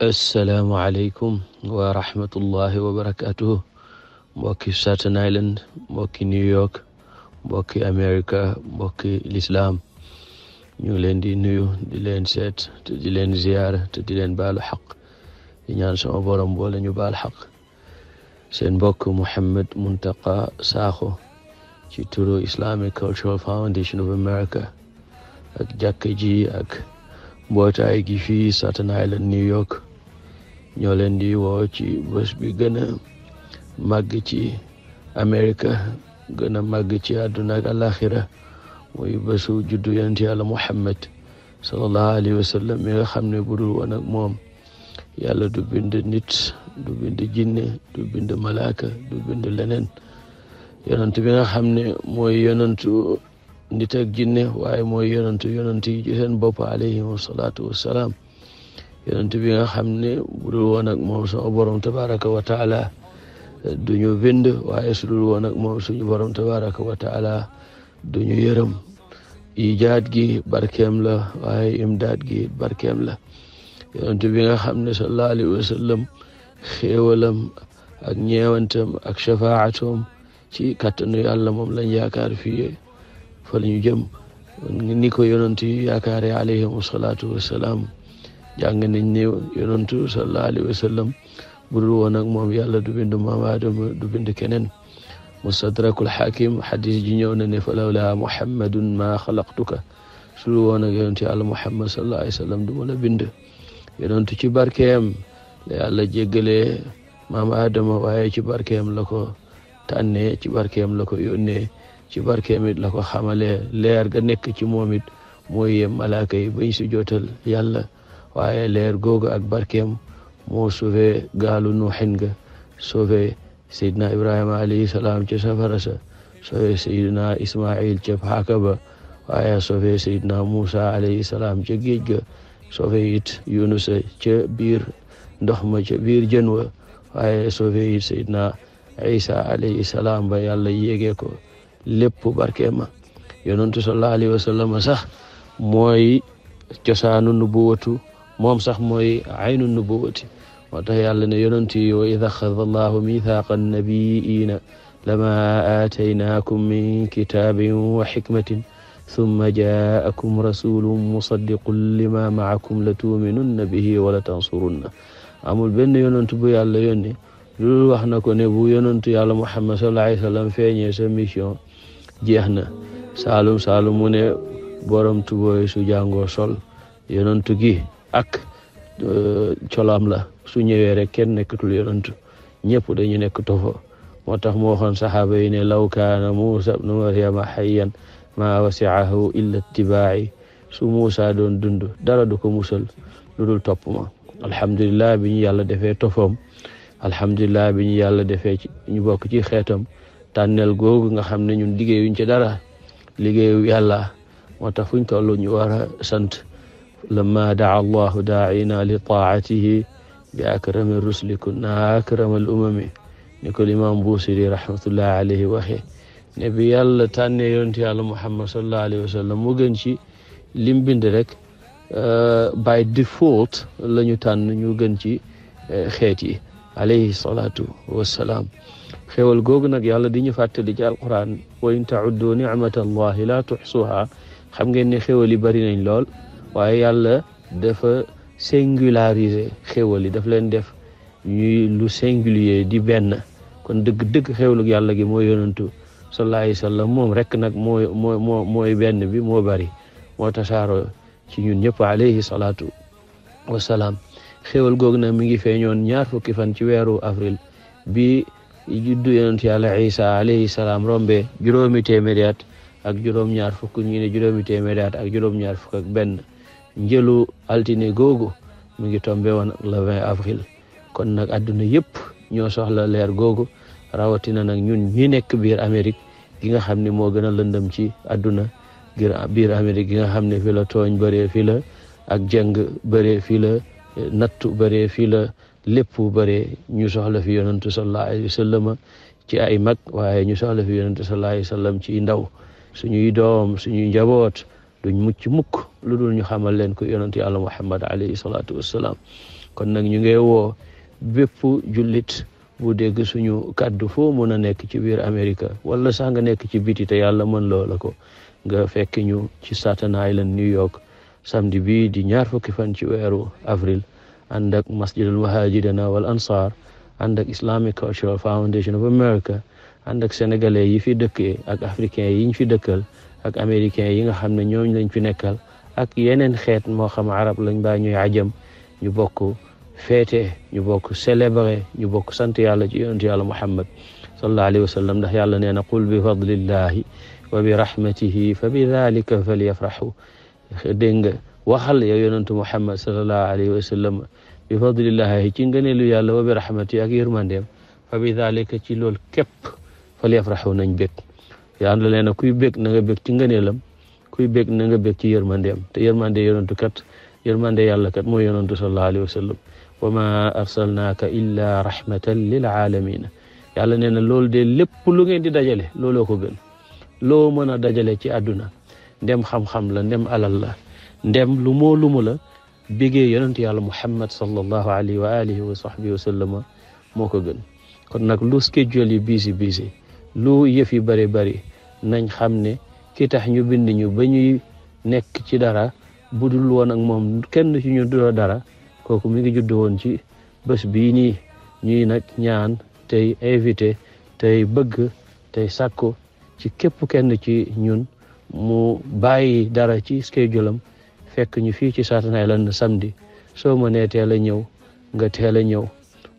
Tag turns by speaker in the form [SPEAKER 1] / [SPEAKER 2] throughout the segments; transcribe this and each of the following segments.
[SPEAKER 1] assalaamu aleykum wa rahmatullahi wa barakatuhu mbokki Staten Island, mbokki New York, mbokki America, mbokki lislaam ñu leen di nuyu di leen seet te di leen ziyaara te di leen baalu xaq di ñaan sama borom boole ñu baal xaq. seen mbokk Mouhamed Muntaqa Sakho ci turu Islamic Cultural Foundation of America ak jàkka ji ak mbootaay gi fii Staten Island, New York ñoo leen di woo ci bés bi gën a màgg ci Amerika, gën a màgg ci àdduna ak alaxira muy bésu juddu yonent yàlla Muhammad sallallahu alayhi wa sallam mi nga xam ne budul woon ak moom yàlla du bind nit, du bind jinne, du bind malaaka, du bind leneen. yonent bi nga xam ne mooy yonentu nit ak jinne waaye mooy yonent yi ci seen bopp alayhim salaatu wassalaam. yonent bi nga xam ne budul woon ak moom sama borom tabaraka wa taala duñu bind, waaye su dul woon ak moom suñu borom tabaraka wa taala duñu yërëm. ijaad gi barkeem la waaye imdaad gi barkeem la. yonent bi nga xam ne sallallahu alayhi wa sallam xéewalam ak ñeewantam ak shafaatom ci kattanu yàlla moom lañ yaakaar fii fa la ñu jëm ni ko yonent yi yaakaare alayhim salaatu wassalaam. jàng nañ ne yonentu sallallahu alayhi wa sallam budul woon ak moom yàlla du bind maam Aadama, du bind keneen. mustadrakul hakim xadis ji ñëw na ne fa lawla muhammadun ma xalaqtuka, su dul woon ak yonentu yàlla muhammad sallallahu alayhi wa sallam du mën a bind. yonentu ci barkeem la yàlla jéggalee maam Aadama, waaye ci barkeem la ko tànnee, ci barkeem la ko yónnee, ci barkeem it la ko xamalee leer ga nekk ci moom it mooy yem malaaka yi bañ si jootal yàlla. waaye leer googu ak barkeem moo sauvé gaalu nuuxin ga, sauvé Seydina Ibrahima alayhi salaam ca safara sa, sauvé Seydina Ismail ca paaka ba, waaye sauvé Seydina Musa alayhi salaam ca géej ga, sauvé it Yunusa ca biir ndox ma ca biir jën wa, waaye sauvé it Seydina Isa alayhi salaam ba yàlla yéegee ko lépp barkeema. yonentu sallallahu alayhi wa sallam sax mooy cosaanu nubuwatu, moom sax mooy aynu nubuwati. moo tax yàlla ne yonent yi wa id axada allahu mithaqa annabiyiina lama aataynaakum min kitaabin wa xikmatin thumma jaakum rasulun musaddiqun lima maakum la tuuminunna bihi wa la tansurunna. amul benn yonent bu yàlla yónni loolu wax na ko ne bu yonentu yàlla Muhammad sallallahu alayhi wa sallam feeñee sa mission jeex na. saalum mu ne borom tubooy su jàngoo sol. yonentu gi ak colaam la su ñëwee rek kenn nekkatul yonantu, ñëpp dañu nekk tofo. moo tax mu waxoon saxaaba yi ne law kaana Muusa ibnu Maryama hayyan maa wasi'ahu illa ittibaa'i. su Muusa doon dund dara du ko musal lu dul topp ma. alhamdulillah bi ñu yàlla defee tofoom, alhamdulillah bi ñu yàlla defee ci ñu bokk ci xeetam. tànneel googu nga xam ne ñun liggéeyuñ ci dara, liggéeyu yàlla. moo tax fuñ toll ñu war a sant. lamma daa allahu daa'ina li taa'atihi bi akrami rusli kunna akrama al umami, ni ko limaam Buusiri rahmatullahi alayhi waxee ne bi yàlla tànnee yonent yàlla Muhammad sallallahu alayhi wa sallam mu gën ci lim bind rek by default la ñu tànn ñu gën ci xeet yi alayhi salaatu wassalaam. xéwal googu nag yàlla di ñu fàttali ci alquran wa in ta'uddu ni'matallahi la tuhsuha. xam ngeen ne xéwal yi bari nañ lool, waaye yàlla dafa singulariser xéwal yi, daf leen def ñuy lu singulier di benn. kon dëgg xéwalug yàlla gi mooy yonentu sallallahu alayhi wa sallam. moom rek nag mooy benn bi, moo bari, moo tasaaroo ci ñun ñëpp alayhi salaatu wassalaam. xéwal googu nag mi ngi feeñoon 20 fan ci weeru avril bi juddu yonentu yàlla Isa alayhi salaam rombe juróomi téeméeri at ak juróom-ñaar fukk, ñu ne juróomi téeméeri at ak juróom-ñaar fukk ak benn. njëlu altine googu mi ngi tombe woon le 20 avril. kon nag adduna yëpp ñoo soxla leer googu, rawatina nag ñun ñi nekk biir Amérique gi nga xam ne moo gën a lëndëm ci adduna. biir Amérique gi nga xam ne fi la tooñ bëree, fi la ak jëng bëree, fi la nattu bëree, fi la lépp bëree. ñu soxla fi yonentu sallallahu alayhi wa sallam ci ay mag, waaye ñu soxla fi yonentu sallallahu alayhi wa sallam ci ndaw. suñuy doom, suñuy njaboot duñ mucc mukk lu dul ñu xamal leen ko yonent yàlla Muhammad alayhi salaatu wassalaam. kon nag ñu ngi woo bépp jullit bu dégg suñu kàddu foo mën a nekk ci biir Amérique wala sax nga nekk ci biti te yàlla mën loola ko nga fekk ñu ci Staten Island New York samedi bi di 20 fan ci weeru avril ànd ak masjidul muhajirina wal ansar ànd ak Islamic Cultural Foundation of America ànd ak sénégalais yi fi dëkkee ak africains yi ñu fi dëkkal ak américains yi nga xam ne ñooñ lañ fi nekkal ak yeneen xeet moo xam arab lañ baa ñuy ajam ñu bokk féete ñu bokk célébrer ñu bokk sant yàlla ci yonent yàlla Muhammad sallallahu alayhi wa sallam ndax yàlla nee na qul bi fadlillahi wa bi rahmatihi fa bi dhalika falyafrahu dégg nga waxal yow yonentu Muhammad sallallahu alayhi wa sallam bi fadlillahi ci ngëneelu yàlla wa bi rahmatihi ak yërmandeem fa bi dhalika ci loolu képp falyafrahu nañ bég yàlla nee na kuy bég na nga bég ci ngëneelam kuy bég na nga bég ci yërmandeem te yërmande yonentu kat yërmande yàlla kat mooy yonentu sallallahu alayhi wa sallam wa ma arsalnaaka illa rahmatan lil alamin yàlla nee na loolu de lépp lu ngeen di dajale looloo ko gën loo mën a dajale ci àdduna ndem xam-xam la ndem alal la ndem lu moo lumu la bégee yonent yàlla Muhammad sallallahu alayhi wa alihi wa sahbihi wa sallama moo ko gën kon nag lu schedule yi busy lu yëf yi bari nañ xam ne ki tax ñu bind ñu ba ñuy nekk ci dara budul woon ak moom kenn ci ñu doo dara kooku mi ngi judd woon ci bés bii nii ñuy nag ñaan tey invité tey bëgg tey sàkku ci képp kenn ci ñun mu bàyyi dara ci schedule am fekk ñu fii ci Staten Island samedi soo mënee teel a ñëw nga teel a ñëw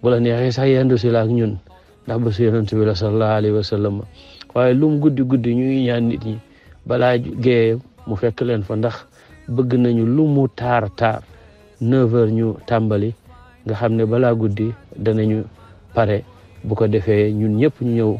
[SPEAKER 1] bu la neexee sax yendu si la ak ñun ndax ba su yonent bi la sallallahu alayhi wa sallam waaye lu mu guddi ñuy ñaan nit ñi balaa géeye mu fekk leen fa ndax bëgg nañu lu mu taar 9h ñu tàmbali nga xam ne balaa guddi danañu pare bu ko defee ñun ñëpp ñu ñëw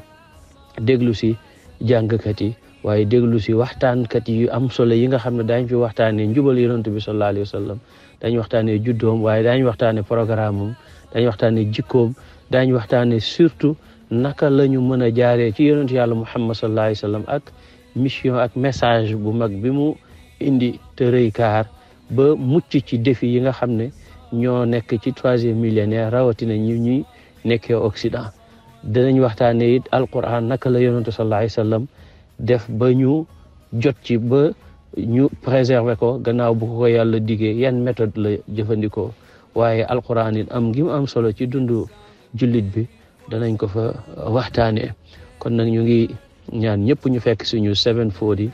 [SPEAKER 1] déglu si jàngkat yi waaye déglu si waxtaankat yu am solo yi nga xam ne daañ fi waxtaanee njubal yonent bi sallallahu alayhi wa sallam daañ waxtaanee juddoom waaye daañ waxtaanee programme am daañ waxtaanee jikkoom daañ waxtaanee surtout naka la ñu mën a jaaree ci yonent yàlla Muhammad sallallahu alayhi wa sallam ak mission ak message bu mag bi mu indi te rëy kaar ba mucc ci défi yi nga xam ne ñoo nekk ci 3e millénaire rawatina ñu ñuy nekkee Occident dinañ waxtaanee it alquran naka la yonentu sallallahu alayhi wa sallam def ba ñu jot ci ba ñu préserver ko gannaaw bu ko yàlla digee yan méthode la jëfandikoo waaye alquran it am gi mu am solo ci dundu jullit bi danañ ko fa waxtaanee kon nag ñu ngi ñaan ñëpp ñu fekk suñu 740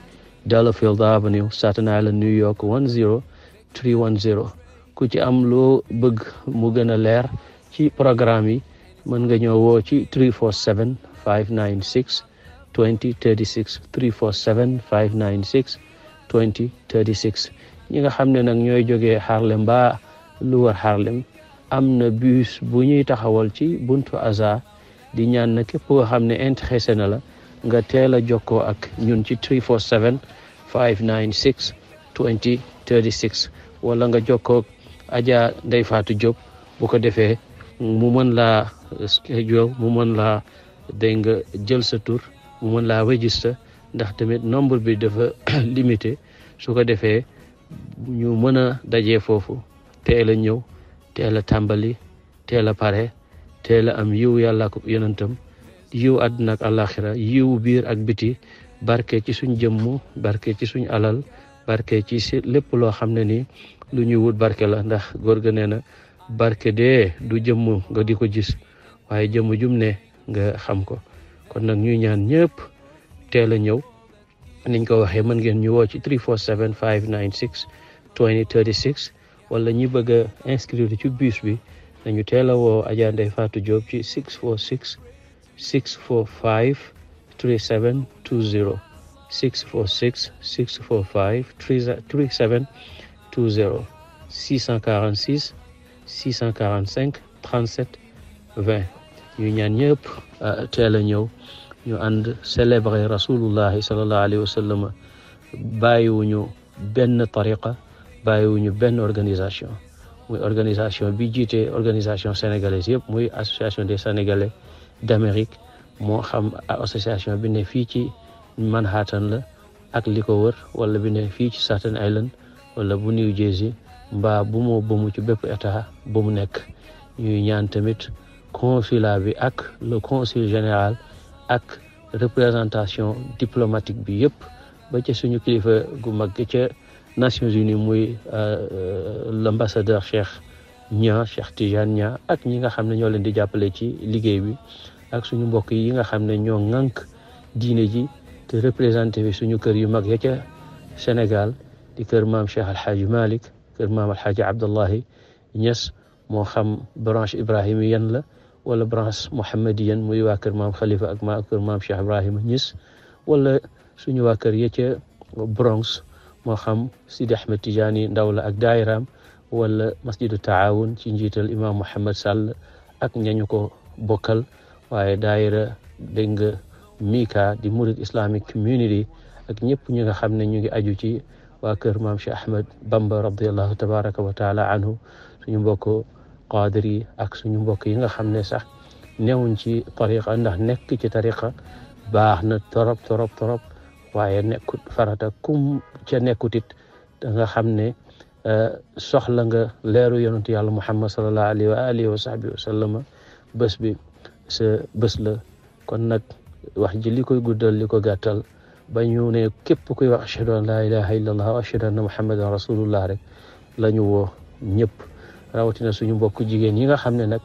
[SPEAKER 1] Delafield Avenue Staten Island New York 10310 ku ci am loo bëgg mu gën a leer ci programme yi mën nga ñëw woo ci 347 596 20 36 347 596 20 36 ñi nga xam ne nag ñooy jógee Harlem ba lu war Harlem am na bus bu ñuy taxawal ci buntu Aza di ñaan na képp koo xam ne intéressé na la nga teel a jokkoo ak ñun ci 347 596 20 36 wala nga jokkoo Adja Ndeye Fatou Diop bu ko defee mu mën laa schedule mu mën laa dégg nga jël sa tur mu mën laa register ndax tamit nombre bi dafa limité su ko defee ñu mën a dajee foofu teel a ñëw teel a tàmbali teel a pare teel a am yiw yàlla ko yonentam yiw àdduna ak àllaaxira yiw biir ak biti barke ci suñ jëmm barke ci suñ alal barke ci lépp loo xam ne ni lu ñuy wut barke la ndax góor ga nee na barke dee du jëmm nga di ko gis waaye jëmm jum ne nga xam ko kon nag ñuy ñaan ñëpp teel a ñëw niñ ko waxee mën ngeen ñu woo ci 347 596 20 36 wala ñi bëgg a inscrire ci bus bi nañu teel a woo Adja Ndeye Fatou Diop ci 646 645 3720 646 645 3720 646 645 37 20 ñu ñaan ñëpp teel a ñëw ñu ànd célébrer rasulullahi sallallahu alayhi wa sallam bàyyiwuñu benn tariqa bàyyiwuñu benn organisation muy organisation bi jiite organisation sénégalaise yëpp muy association des sénégalais d'Amérique moo xam association bi ne fii ci Manhattan la ak li ko wër wala bi ne fii ci Staten Island wala bu New Jersey mbaa bu mu ci bépp état bu mu nekk. ñuy ñaan tamit consulat bi ak le consul général ak représentation diplomatique bi yëpp ba ca suñu kilifa gu mag ca Nations Unies muy l'ambassadeur Cheikh Tidiane Niang ak ñi nga xam ne ñoo leen di jàppale ci liggéey bi ak suñu mbokk yi nga xam ne ñoo ŋànk diine ji te représenté bi suñu kër yu mag ya ca Sénégal di kër maam Cheikh Alhaaji Malick kër maam Alhaaji Abdallahi Niass moo xam branche ibrahimienne la wala branche mohammedienne muy waa kër maam Khalifa ak kër maam Cheikh Ibrahima Niass wala suñu waa kër ya ca Bronx moo xam Sidi Ahmed Tidiane ndaw la ak daayiraam wala masjidu taawun ci njiital imam Mouhamed Sall ak ñañu ko bokkal waaye daayira dégg nga Mika di Murid Islamic Community ak ñëpp ñi nga xam ne ñu ngi aju ci waa kër maam Cheikh Ahmed Bamba radiallahu tabaraka wa taala anhu suñu mbokk qaadir yi ak suñu mbokk yi nga xam ne sax newuñ ci tariqa ndax nekk ci tariqa baax na torop waaye nekkut farata kum ca nekkutit da nga xam ne soxla nga leeru yonentu yàlla Muhammad sallallahu alayhi wa alihi wa sahbihi wa sallama bés bi sa bés la kon nag wax ji li koy guddal li ko gàttal ba ñu ne képp kuy wax ashhadu an la ilaha illallah wa ashhadu anna muhammadan rasulullah rek la ñu woo ñëpp rawatina suñu mbokk jigéen yi nga xam ne nag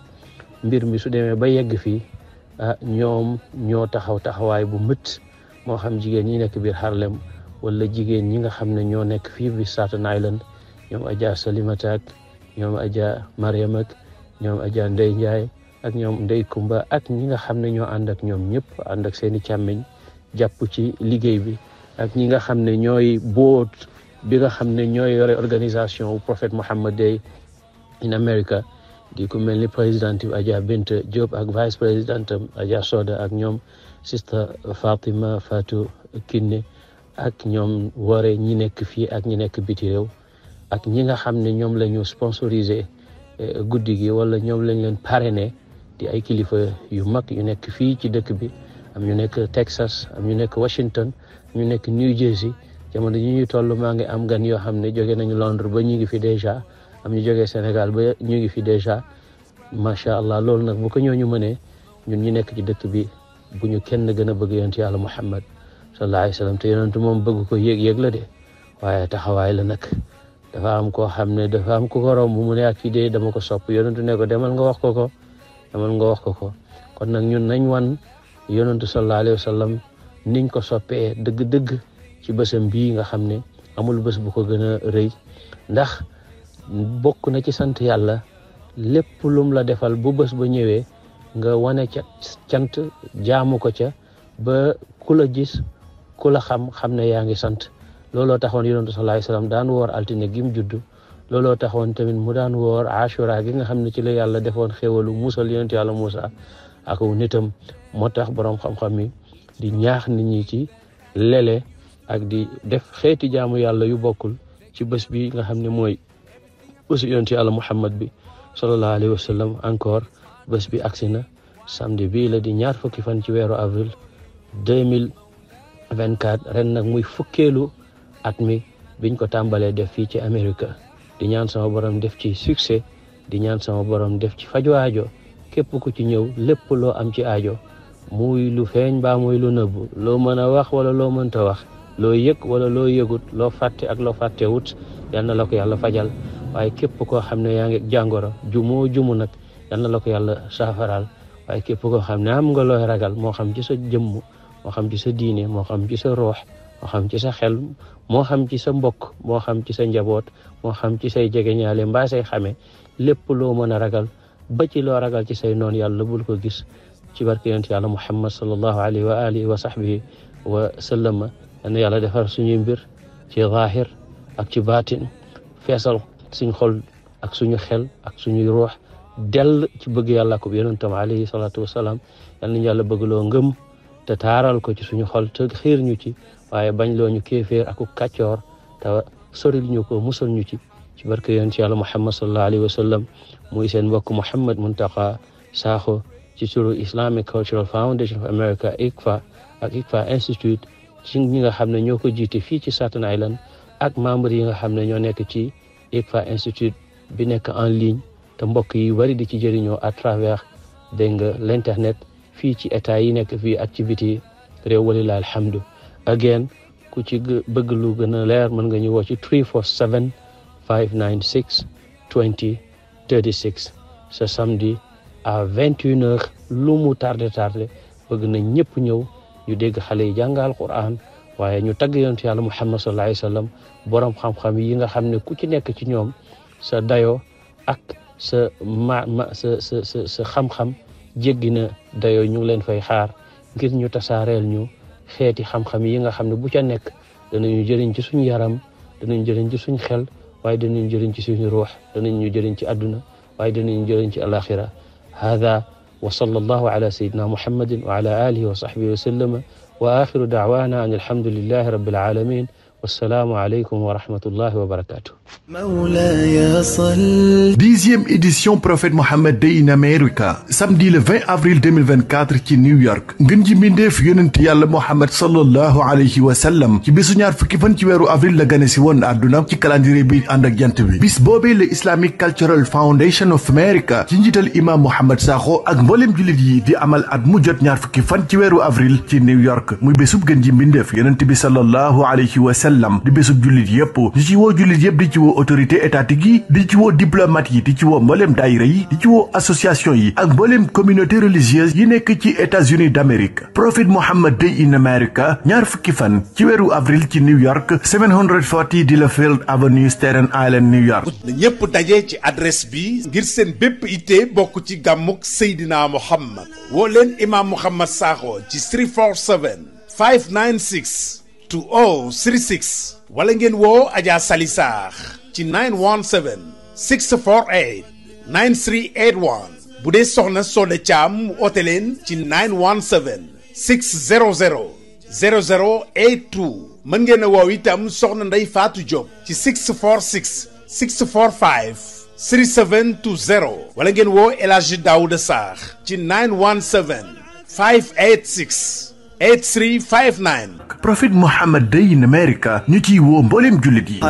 [SPEAKER 1] mbir mi su demee ba yegg fii ñoom ñoo taxawaay bu mët moo xam jigéen ñi nekk biir Harlem wala jigéen ñi nga xam ne ñoo nekk fii bi Staten Island ñoom Adja Salimata ak ñoom Adja Mariam ak ñoom Adja Ndey Njaay ak ñoom Ndey Kumba ak ñi nga xam ne ñoo ànd ak ñoom ñëpp ànd ak seeni càmmiñ jàpp ci liggéey bi ak ñi nga xam ne ñooy boot bi nga xam ne ñooy yore organisation Prophet Muhammad Day in America di ku mel ni présidente bi Adja Bint Diop ak vice présidente Adja Soda ak ñoom sister Fatima Fatou Kiné ak ñoom ware ñi nekk fii ak ñi nekk biti réew ak ñi nga xam ne ñoom la ñu sponsorisé guddi gi wala ñoom lañ leen parrainé di ay kilifa yu mag yu nekk fii ci dëkk bi am ñu nekk Texas am ñu nekk Washington ñu nekk New Jersey jamono ñi ñuy toll maa ngi am gan yoo xam ne jóge nañu Londres ba ñu ngi fi déjà am ñu jógee Sénégal ba ñu ngi fi déjà macha allah loolu nag bu ko ñooñu mënee ñun ñu nekk ci dëkk bi bu ñu kenn gën a bëgg yonent yàlla Muhammad sallallahu alayhi wa sallam te yonent moom bëgg ko yéeg la de waaye taxawaay la nag dafa am koo xam ne dafa am ku ko romb mu ne ak kii de dama ko sopp yonent ne ko demal nga wax ko kon nag ñun nañ wan yonent sallallahu alayhi wa sallam niñ ko soppee dëgg-dëgg ci bésam bii nga xam ne amul bés bu ko gën a rëy ndax bokk na ci sant yàlla lépp lum la defal bu bés ba ñëwee nga wane ca cant jaamu ko ca ba ku la gis ku la xam ne yaa ngi sant looloo taxoon yonent sallallahu alayhi wa sallam daan woor altine gi mu judd looloo taxoon tamit mu daan woor ashura gi nga xam ne ci la yàlla defoon xéwalu musal yonent yàlla Muusa ak nitam moo tax borom xam-xam yi di ñaax nit ñi ci lele ak di def xeeti jaamu yàlla yu bokkul ci bés bi nga xam ne mooy bésu yonent yàlla Muhammad bi sallallahu alayhi wa sallam encore bés bi agsi na samedi bii la di ñaar fukki fan ci weeru avril 2024 ren nag muy fukkeelu at mi biñ ko tàmbalee def fii ci Amérique di ñaan sama borom def ci succès di ñaan sama borom def ci faju aajo képp ku ci ñëw lépp loo am ci aajo muy lu feeñ baa muy lu nëbbu loo mën a wax wala loo mënta wax loo yëg wala loo yëgut loo fàtte ak loo fàttewut yal na la ko yàlla fajal waaye képp koo xam ne yaa ngi jàngoro jumu nag yal na la ko yàlla saafaraal waaye képp koo xam ne am nga looy ragal moo xam ci sa jëmm moo xam ci sa diine moo xam ci sa roox moo xam ci sa xel moo xam ci sa mbokk moo xam ci sa njaboot moo xam ci say jegeñaale mbaa say xame lépp loo mën a ragal ba ci loo ragal ci say noon yàlla bul ko gis ci barke yonent yàlla Muhammad sallallahu alayhi wa alihi wa sahbihi wa sallama yal na yàlla defar suñuy mbir ci zaahir ak ci baatin feesal suñ xol ak suñu xel ak suñuy ruux dell ci bëgg yàlla ko yonentam alayhi salaatu wasalaam yal nañu yàlla bëggloo ngëm te taaral ko ci suñu xol te xiir ñu ci waaye bañ loo ñu kéeféer ak kàccoor te soril ñu ko musal ñu ci barke yonent yàlla Muhammad sallallahu alayhi wa sallam muy seen mbokk Mouhamed Muntaqa Sakho ci turu Islamic Cultural Foundation of America ICFA ak ICFA Institute ci ñi nga xam ne ñoo ko jiite fii ci Staten Island ak membre yi nga xam ne ñoo nekk ci ICFA Institute bi nekk en ligne te mbokk yi bari di ci jëriñoo à travers dégg nga l'internet fii ci état yi nekk fii activité réew walilah alhamdu again ku ci bëgg lu gën a leer mën nga ñu woo ci 347 596 20 36 ce samedi à 21h lu mu tardé bëgg na ñëpp ñëw ñu dégg xale yi jàngal Qur'an waaye ñu tagg yonent yàlla Muhammad sallallahu alayhi wa sallam borom xam-xam yi nga xam ne ku ci nekk ci ñoom sa dayo ak sa sa xam-xam jéggi na dayo ñu ngi leen fay xaar ngir ñu tasaareel ñu xeeti xam-xam yi nga xam ne bu ca nekk danañu jëriñ ci suñu yaram danañu jëriñ ci suñu xel waaye danañu jëriñ ci suñu ruux danañu jëriñ ci àdduna waaye danañu jëriñ ci alaxira hada wa sallallahu ala sayyidina muhammadin wa ala alihi wa sahbihi wa sallama wa axiru da'wana an alhamdulillahi rabbil alamin wassalaamu aleykum wa rahmatullahi wa barakatuh.
[SPEAKER 2] Mawlaya Sall. 10e édition Prophète Mohammed Day in America samedi le 20 avril 2024 ci New York ngën ji mbindeef yonent yàlla Mohammed sallallahu alayhi wa sallam ci bésu ñaar fukki fan ci weeru avril la gane si woon àdduna ci calendrier bi ànd ak jant bi bis boobee le Islamic Cultural Foundation of America ci njiital imam Mohamed Sakho ak mboolem jullit yi di amal at mu jot ñaar fukki fan ci weeru avril ci New York muy bésub gën ji mbindeef yonent bi sallallahu alayhi wa sallam di bésub jullit yépp di ci woo jullit yépp di ci woo autorité étatique yi di ci woo diplomate yi di ci woo mbooleem daayira yi di ci woo association yi ak mbooleem communauté religieuse yi nekk ci États-Unis d'Amérique Prophet Muhammad Day in America ñaar fukki fan ci weeru avril ci New York 740 Delafield Avenue Staten Island New York
[SPEAKER 3] na ñépp daje ci adresse bi ngir seen bépp ité bokk ci gàmmuk Seydina Muhammad woo leen imam Mohamed Sakho ci 347 596 2036 wala ngeen woo Adja Sali Sarr ci 917 648 9381 bu dee soxna Soda Thiam mu oote leen ci 917 600 0082 mën ngeen a woow itam soxna Ndey Fatou Diop ci 646 645 3720 wala ngeen woo El Hadji Daouda Sarr ci 917 586 8359
[SPEAKER 2] Prophet Muhammad Day in America ñu ciy woo mbooleem jullit yi.